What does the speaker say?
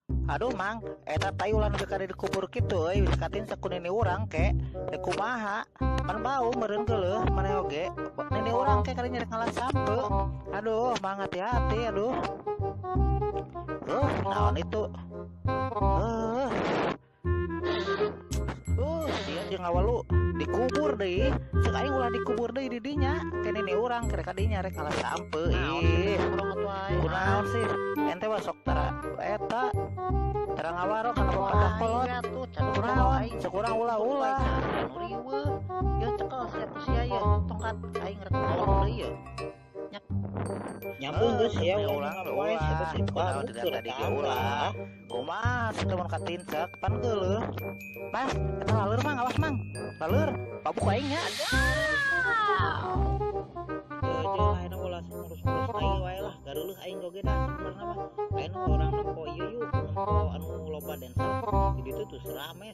Aduh, Mang, eta tai ulah nepi ka dikubur kitu euy, katin saku nini urang ke. Rek kumaha? Pan bau meureun geuleuh maneh oge. Nini urang ke kadinya rek ngalah sampeu. Aduh, Mang, hati-hati aduh. Naon itu? Sia jeung ngawalu dikubur deui. Ceuk aing ulah dikubur deui di dinya. Ke nini urang rek kadinya rek ngalah sampeu. Ih. Kunaon sih? Ente mah sok tara eta tara ngawaro kana bapak kolot. Kunaon? Ceuk urang ulah-ulah. Riweuh. Ya cekel sia ku sia ye, tongkat aing rek nolong deui ye. Nyampun geus sia ulah ulah wae sia teh ulah tadi ge ulah. Kumaha sih lamun katincak pan geuleuh. Mang, eta laleur, Mang, awas, Mang. Laleur, pabuk aing nya. Jeuh lah, ayeuna ulah ngurus-ngurus tai wae lah, gareuleuh aing oge dah sebenarnya mah. Ayeuna urang nempo ieu yuk, nempo anu loba dancer. Di ditu tuh rame.